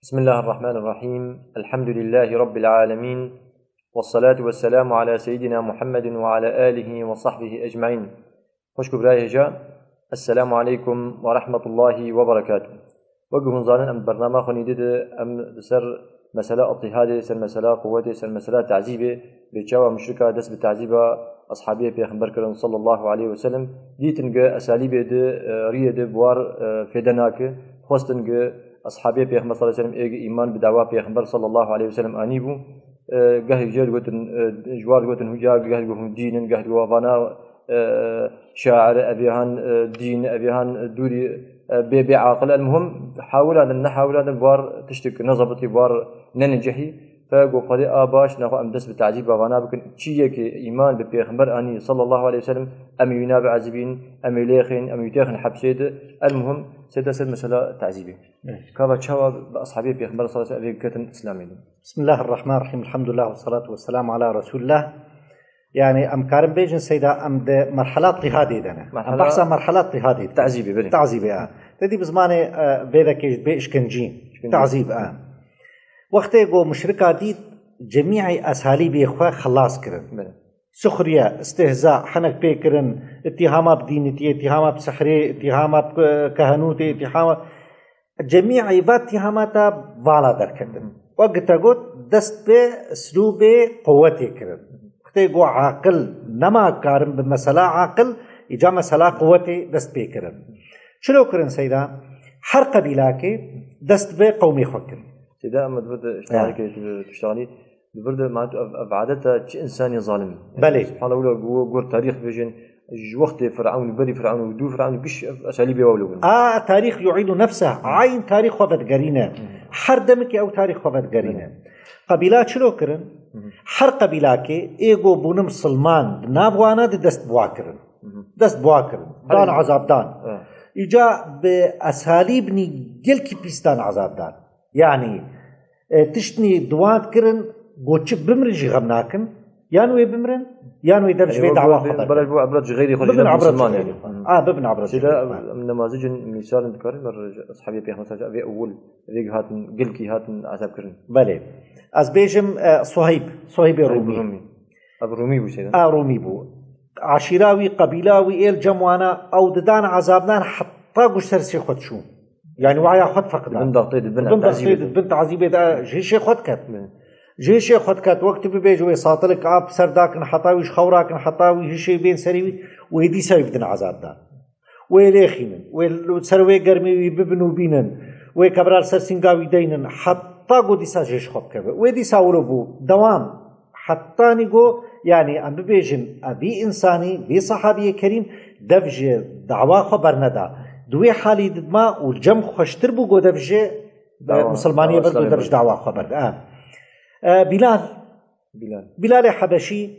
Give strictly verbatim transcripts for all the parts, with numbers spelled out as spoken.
بسم الله الرحمن الرحيم. الحمد لله رب العالمين. والصلاة والسلام على سيدنا محمد وعلى آله وصحبه أجمعين. Xwişk û birayê hêja, Esselamu aleykum ve rahmetullahi ve berekatuh. Wek hûn zanin, em di bernama xwe nîdî de em li ser mesela itihadê, ser mesela quwetê, ser mesela tazîbê, bê çawa muşrika dest bi tazîba ashabiyê pêxember kirin sallallahu aleyhi ve sellem, dîtin ge esalîbê de, e, riyê de bi war, e, fêde nake, xwestin ge ashabiyê pêxember sallallahu aleyhi ve sellem ê ge îman bi dawa pêxember sallallahu aleyhi ve sellem anî bû. E, gehê jê digotin, e, ji war digotin hûca, geh digotin dîn in, geh digotin vana, e, şair, evê han, e, dîn, evê han, e, dûrî, e, bê, bê aqil. El muhim, hawila din, ne hawila din, var tiştek nezabitî, var nenecihî. Fe go Xwedê a baş, nexwe em dest bi tazîba vana bikin. Çi yekê îman bi pêxember anî sallallahu aleyhi ve sellem, em wî nabe ezibîn, em wî lêxên, em wî têxin hepsê de. El muhim, sê de sed mesela tazîbê. Evet. Kava çawa bi ashabê pêxember sallallahu aleyhi ve sellem evê ketin Îslamê de? Bismillahirrahmanirrahim. Elhamdülillah ve salatu ve selamu ala Resulillah. Yani em karin bêjin seyda em de merhela tihadê de ne. Em Merhela behsa merhela tihadê de. Tazîbê, belê. Tazîbê, ha. Te dî bi zimanê, e, vê vekê bê işkencî. İşkence. Tazîb, ha. Wextê go muşrika dît, cemî'î esalîbê xwe xelas kirin. Belê. Suxriye, istihza, henek pê kirin, îtîhama bi dînîtiyê, îtîhama bi sihrê, îtîhama bi, e, kehenûtê, îtîhama Cemî eyva tîhamata vala derketin. Hı. Wek te got, dest bi eslûbê quwetê kirin. Wextê got aqil nema karin bi mesela aqil, îca mesela quwetê dest pê kirin. Çilo kirin seyda? Her qebîlakê dest bi qewmê xwe kirin. Seyda, em di vir de Ya. iştihalekê tu, tu iştihalî, di vir de ma tu ev, ev adeta çi insanê zalimî. Belê. Subhanallah, wilo gu-, gur tarîx bêjin, ji wextê Firavun, berî Firavun û dû Firavun giş ev esalîbê wilo bin. A tarîx yu'îdu nefseh, ayn tarîx xwe vedigerîne. Hı. Her demekê ew tarîx xwe vedigerîne. Hı. Qebîla çilo kirin? Hı. Her qebîlakê ê go bûne misilman, di nav wana de dest bi wa kirin. Hı. Dest bi wa kirin. Her Dan ê- ezab dan. Evet. Îca bi esalîbnî gelkî pîs dan ezab dan. Yani, e, tiştnî di wan kirin, go çi bimrin jî xem nakin, yan wê bimrin, yan wê dev ji vê dawa xwe berdin. Bibin ibret ji xeyrî xwe. A, bibin ibret ji xeyrî xwe. Seyda, em nemazicin mîsalin dikarin, ber ashabê Pêxember sallallahu aleyhi ve sellem, evê ewil, evê hatin, gilkî hatin ezab kirin. Belê. Ez bêjim, e, Suheyb, Suheybê Rûmî. Ev Rûmî bû seyda. A, Rûmî bû. Eşîra wî, qebîla wî, êl cem wana, ew didan ezabdan heta go ji ser sê xwe diçû. Yani waya xwe difeqida. Di bin daxtê, di bin Di bin daxtê, tazîbê de. Di bin tazîbê de ji hişê xwe diket. Hı. Ji hişê xwe diket, wek tu bibêjî wê satilik a bi ser dakin, heta wî ji xew rakin, heta wî hişê bên serê wî, wê dîsa wî bidin ezab dan. Wê lêxînin, wê li ser wê germê wî bibin û bînin, wê kebra li ser sînga wî deynin, heta go dîsa ji hişê xwe bikeve. Wê dîsa wilo bû, dewam. Hetanî go, yani em bibêjin, ev vî insanî, vî sahabiyê kerîm, dev ji dawa xwe berneda. Di wê halî didma û li cem xweştir bû go dev ji, Dawa, e, misilmaniyê dawa berd û dev ji dawa xwe berd. E. E, Bilal. Bilal. Bilalê Hebeşî,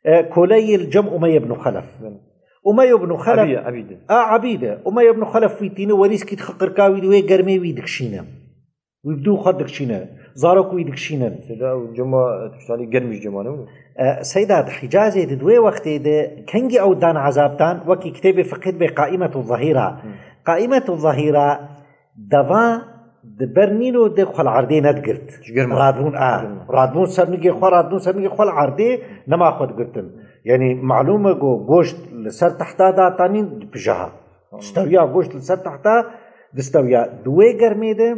e, koleyê li cem Umeyye ibn Xelef. Belê. Umeyye ibn Xelef. Ebî, Ebî de. A, Ebî de. Umeyye ibn Xelef wî tîne werîskî dixe qirka wî, di wê germê wî dikişîne. Wî bi dû xwe dikişîne, zarok wî dikişînin. Seyda, ew cema, e, tiştalî germ ji cema ne bû? E, Seyda, di Hicazê de di wê wextê de kengî ew dan ezab dan, wekî kitêbê fiqhê dibê Qaimetu Zahîra. Hı. Qaimetu Zahîra deva di ber Nîlo de xwe li erdê nedigirt. Ji germa. Radbûn, a, Ji germa. radbûn ser nigê xwe, radbûn ser nigê xwe li erdê nema xwe digirtin. Yani malûm e ku goşt li ser tehta datanîn dipijaha. Distewiya goşt li ser tehta, distewiya di wê germê de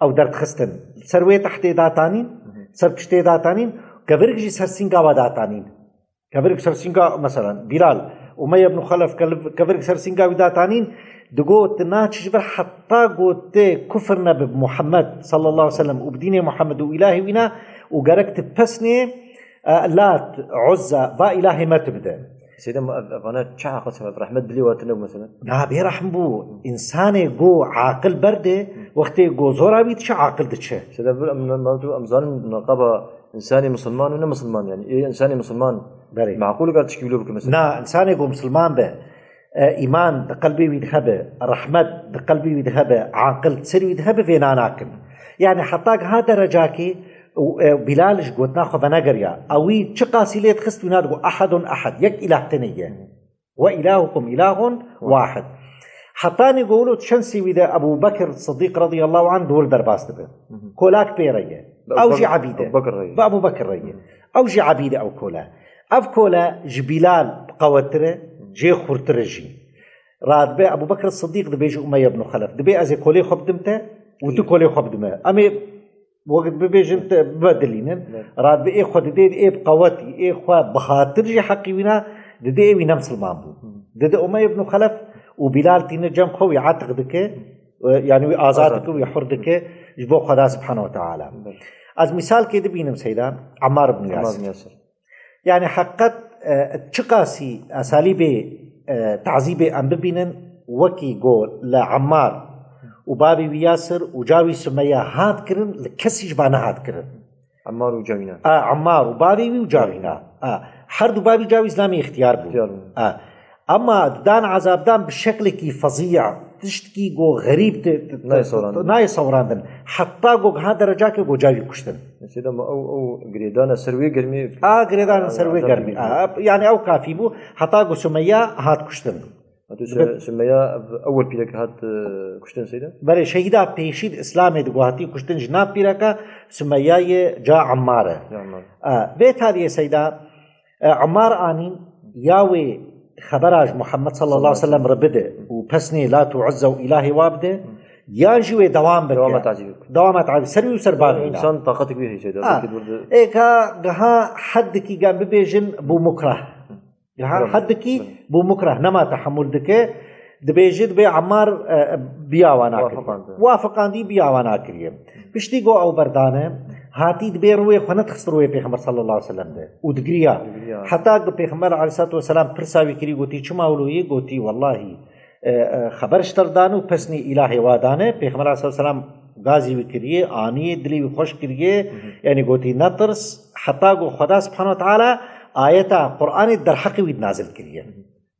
ew derdixistin. Li ser wê tehtê datanîn, Hı hı. ser piştê datanîn, kevirik jî ser sînga we datanîn. Kevirik ser sînga, mesela, Bilal, Umeyye ibn Xelef, kel-, kevirik ser sînga wî datanîn, digot, tu naçî ji vir heta got tu kufir nebe bi Muhammed sallallahu aleyhi ve sellem û bi dînê Muhammed û îlahê wîna û gerek tu pesnê, e, Lat, Uzza, va îlahê me tu bide. Seyda, ma ev, evana çi aqil sebeb? Rehmet dilê we tune bû mesela? Na, bê rehm bû. Însanê go aqil berde, wextê go zora wî diçe, aqil diçe. Seyda, vir em, em, em, em zanin meqaba însanê misilman û ne misilman yani. Ê însanê misilman Belê. meqûl e ka tişkî wilo bike mesela? Na, însanê go misilman be, e, îman di qelbê wî de hebe, rehmet di qelbê wî de hebe, aqil di serê wî de hebe, vêna nakin. Yani heta giha derecakê, û, e, Bilal ji gotina xwe venegeriya. Ewî çi qasî lê dixist, wîna digot, "Ehedun ehed, yek îlah tenê ye. Ve ilahukum ilahun wahid." Hetanî go wilo çend sî wî de Ebû Bekir Sidîq radiyallahu anh di wir derbas dibe. Kolak pê re ye. Ew jî ebîd e. Bi Ebû Bekir re ye. Ew jî ebîd e ew kola. Ev kola ji Bîlal bi qewettir e, cê xurtir e jî. Radibe Ebû Bekir Sidîq dibêje Umeyye ibn Xelef. Dibê ez ê kolê xwe bidim te û tu kolê xwe bidime. Em ê wekî bibêjin te bibedilînin. Radibe ê xwe didê, ê bi qewetî, ê xwe bihatir jî heqî wîna, didê ê wî ne misilman bû. Didê Umeyye ibn Xelef û Bîlal tîne cem xwe wî etiq dike, e, yanî wî azad dike, wî hur dike ji bo Xweda Subhanahu ve Teala. Ez mîsalkê dibînim seyda, Emmar ibn Yasir. Yanî heqet, e, çiqasî esalîbê, e, tazîbê em bibînin, wekî go li Emmar û bavê wî Yasir û cawî Sumeya hat kirin, li kesî ji van nehat kirin. Emmar û cawîna. A, Emmar û bavê wî û cawîna. A, her du bavî cawî zlamî îxtiyar bû. Îxtiyar bû. A, Ema didan ezabdan bi şeklekî fezî, tiştkî go xerîb te, te, te, nayê sewrandin. Nayê sewrandin. Heta go ha derecakê go cawî kuştin. Mesela ma ew, ew girêdana ser wê germê. A, girêdana ser wê germê. A, yanî ew kafî bû. Heta go Sumeya hat kuştin. Hatî Sumeya ev ewil pîrek hat, e, kuştin seyda? Belê, şehîda pêşî di Îslamê de go hatî kuştin ji nav pîreka Sumeya ye ca Emmar e. Ca Emmar. A, vê tariyê seyda, E, Emmar anîn ya wê xebera ji Muhammed sallallahu aleyhi ve sellem re bide û pesnê Lat û Uzza û îlahê wa bide, yan jî wê dewam bike. Dewama tazî bike. Dewama tazî. Ser wî û ser bavê wî. Însan taqetek wî heye de. Ha. Belkî burada. Êka giha heddekî gem bibêjin bû mukrah. Giha heddekî bû mukrah. Nema tehemûl dike. Dibêje, dibê Emmar, e, e, biya wana kiriye. Wafiqandî. Wafiqandî biya wana kiriye. Piştî go ew berdane, hatî dibê rûyê xwe nedixist rûyê Pêxember sallallahu aleyhi ve sellem de. Û digiriya. Digiriya. Heta go Pêxember aleyhissalatu vesselam pirsa wî kirî, gotî, "Çima wilo yî?" Gotî, "Wellahî, e, e, xeber ji te re dane û pesnê îlahê wa dane." Pêxember aleyhissalatu vesselam gazî wî kiriye, aniye, dilê wî xweş kiriye. Yanî gotî, "Netirs." Heta go Xweda subhanahu ve teala ayeta Qur'anê derheqê wî dinazil kiriye.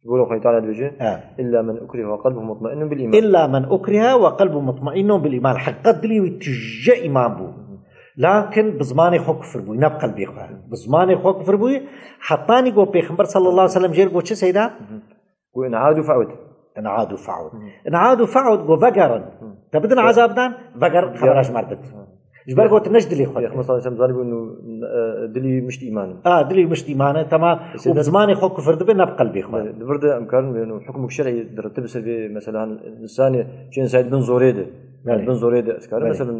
Ji bo Xwedê Teala dibêje, He. "Illa men ukriha ve qalbuhu mutmainnun bil iman." "Illa men ukriha ve qalbuhu mutmainnun bil iman." Heqet dilê wî tije îman bû. Lakin bi zimanê xwe kufir bû, ne bi qelbê xwe. Bi zimanê xwe kufir bû. Hetanî go Pêxember sallallahu aleyhi ve sellem jêr go çi seyda? Go in adu fe'ud. In adu fe'ud. In adu fe'ud go vegerin. Te bidin ezabdan, veger xebera ji me re bid. Ji ber got ne ji dilê xwe. Pêxember sallallahu aleyhi ve sellem zanîbû, e, dilî mişt îman e. A, dilî mişt îman e, tema. Û bi zimanê xwe kufir dibe, ne bi qelbê xwe. Belê, di vir de em karin wê, hukmuk şer'î diretibe ser vê mesela, hani, insanê, çi insanê di bin zorê de. Belê. Di bin zorê de ez karim. Belê. Mesela,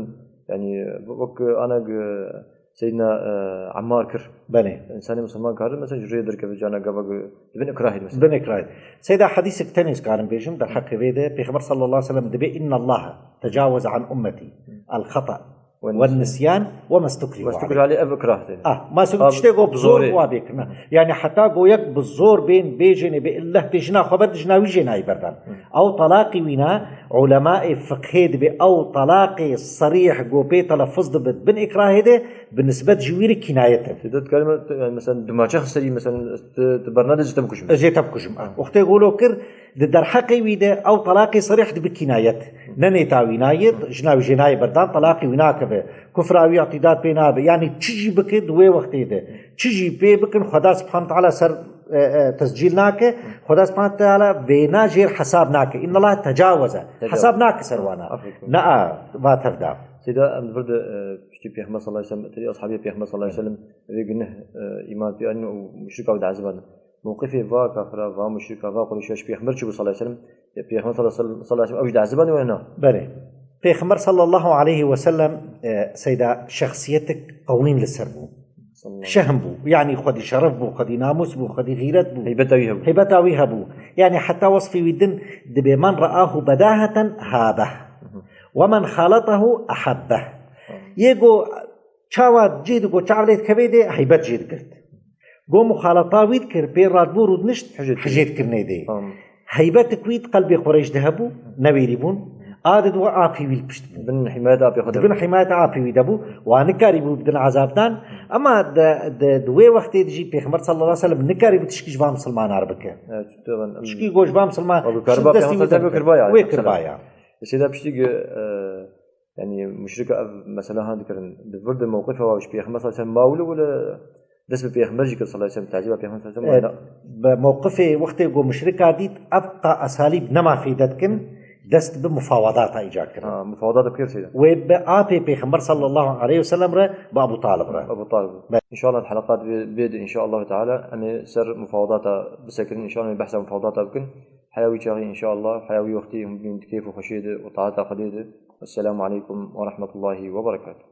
yani, wek ana, e, Seyyidina, e, Ammar kir. Belê. Insanê misilman karin, mesela, ji rê derkeve cana gava, e, di bin ikrahê de mesela. Bin ikrahê. Seyda, hedîsek tenê ez karim bêjim, derheqê vê de, Pêxember sallallahu aleyhi ve sellem dibê, "Inna Allaha tecawaze an ummeti el-xata." Wen nisyan we mestukrihu. Mestukrihu aleyh ev ikrah tê. Ah, ma suk tiştê go bi zor wa bêkirine. Yani heta go yek bi zor bên bêjênê bê illeh tê jina xwe ber jina wî jê nayî berdan. Ew talaqî wîna, ulemaê fiqhê dibê ew talaqê serîh go pê telefuz dibe bin ikrahê de bi nisbet ji wî re kînayet e. Tê de dikarî me, yani mesela du maçe xisteyî, mesela tu, tu bernadê ji te bikujim. Ez jê te bikujim. Ah. Wextê go lo kir, Di derheqê wî de ew talaqê serîh dibe kînayet. Ne nêta wî nayê, jina wî jê nayê berdan, talaqê wî nakeve. Kufra wî îtîdat pê nabe. Yanî çi jî bike di wê wextê de, çi jî pê bikin, Xweda Subhanahu Teala ser, e, e, tescîl nake. Xweda Subhanahu Teala vêna jêr hesab nake. Inna Allah tecawaze. Tecawaze. Hesab nake ser wana. Afiyet olsun. Ne a, va tevda. Seyda, em di vir de, e, piştî Pêxember sallallahu aleyhi ve sellem, terî ashabê Pêxember sallallahu aleyhi ve sellem, vê guneh, e, îman pê anîn û muşrika wî diezibandin. Mewqifê va kafira, va muşrika, va Qureyşa ji Pêxember çi bû sallallahu aleyhi ve sellem? Ya Pêxember sallallahu aleyhi ve sellem, sallallahu aleyhi ve sellem ew jî diezibandin were na? Belê. Pêxember sallallahu aleyhi ve sellem, e, seyda şexsiyetek qewîn li ser bû. Sallallahu. Şehm bû. Yanî xwedî şeref bû, xwedî namûs bû, xwedî xîret bû. Heybeta wî hebû. Heybeta wî hebû. Yanî heta wesfê wî din dibê, "Men ra'ahu bedaheten habeh. Hı hı. Ve men xalatahu ahabbeh." Hı. Yê go Çawa cê digot, çav lê dikevê dê, heybet jê digirt. Go muxalata wî dikir, pê radbû rûdinişt, hijê dikir. Hijê dikirinê dê. Tamam. Heybetik wî di qelbê Qureyş de hebû, newêrî bûn. A di dua apî wî li pişt bû. Bin himayet apê xwe de. Di bin himayet apî wî de bû. Wa nikarî bû bidin azabdan. Ema di, di, di wê wextê de jî Pêxember sallallahu aleyhi ve sellem nikarî bû tişkî ji van misilmanan re bike. Evet, taban. Tişkî go ji van misilman, Wa bi kariba şiddet Pêxember wî sallallahu aleyhi ve sellem kir. Wê kir baya. Wê kir baya. Seyda piştî, e, Yani muşrika ev mesela han dikirin. Di vir de mewqifa wa ji Pêxember sallallahu aleyhi ve sellem ma wilo wilo Dest bi Pêxember jî kir sallallahu aleyhi ve sellem, tacîba Pêxember sallallahu aleyhi ve sellem. Bi mewqifê wextê ku muşrika dît, ev qa esalîb nema fêde dikin, dest bi mufawadata îcar kirin. Ha, mufawadata bikir seyda. Wê bi apê Pêxember sallallahu aleyhi ve sellem re, bi Abu Talib re. Abu Talib. Be- İnşallah heleqat bê, bê de inşallah teala, em ê ser mufawadata bisekirin, inşallah em ê behsa mufawadata bikin. Heya wî çaxî inşallah, heya wî wextî em bên di keyf û xweşiyê de û taata Xwedê de. Esselamu aleykum ve rahmetullahi ve berekatuhu.